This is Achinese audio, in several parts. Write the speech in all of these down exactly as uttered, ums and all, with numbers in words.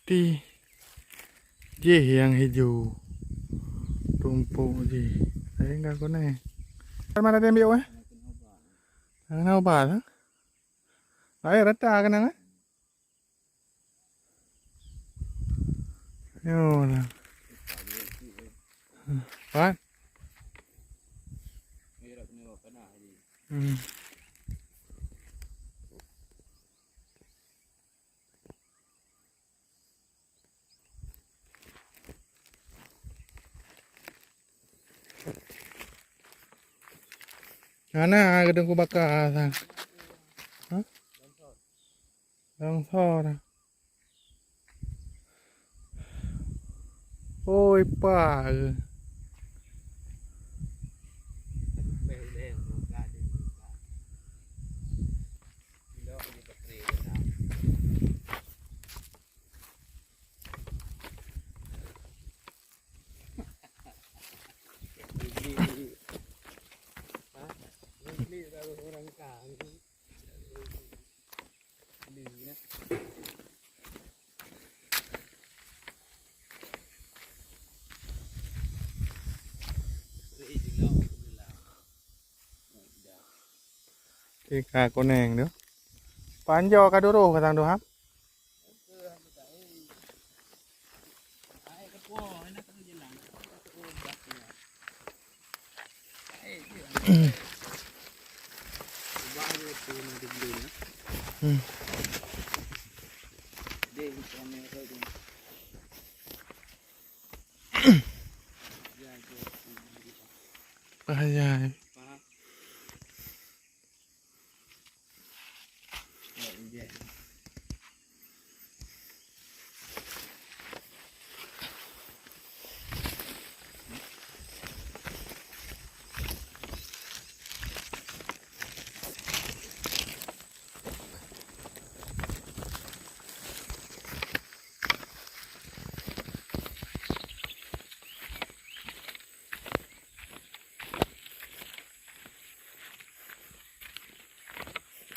Putih. Jih nyang hijau. Tumpok jih. Laén ka kuneng. Kan mana dia ambil, eh? Kena ubat, eh? Laén rata kena, eh? Yo lah. Wan. Hmm. Hana gedong kubaka sang. Hah? Longsor. Oi, pa. Tika kuneng tu. Panjoe ka duroh ka sang tu, ha? Hmm. Bahaya.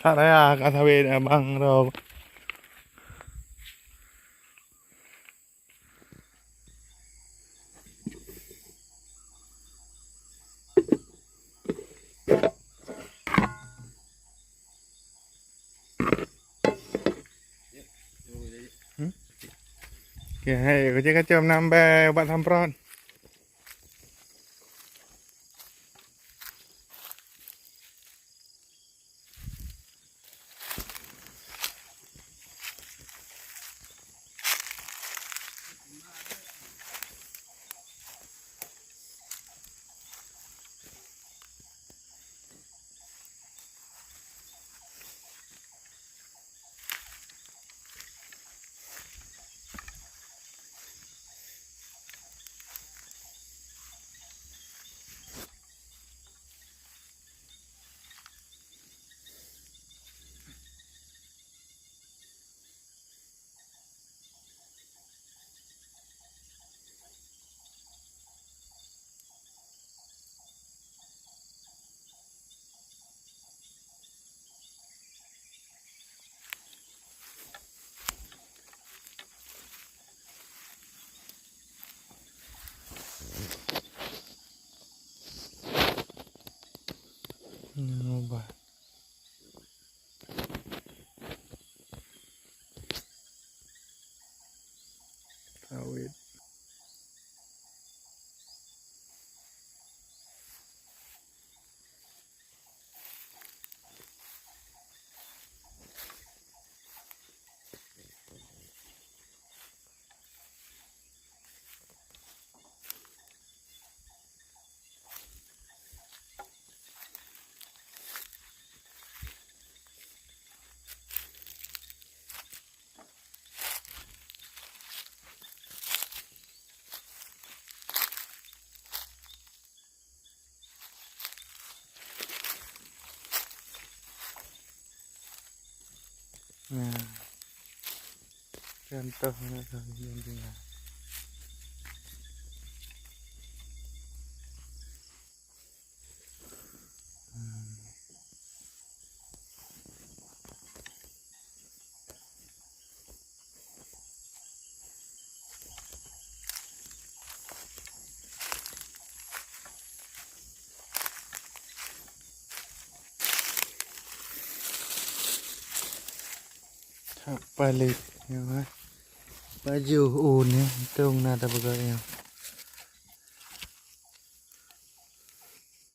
That raya ka sawét abang droe. Hmm? Oke, hai, kucing kacau menambah ubat semprot. Hmm, ubah. Sawit. Nah, contoh mana tu yang tinggal. Hmm. Palet nyoe, eh. Baju un nyoe, tong na tapeugah nyoe.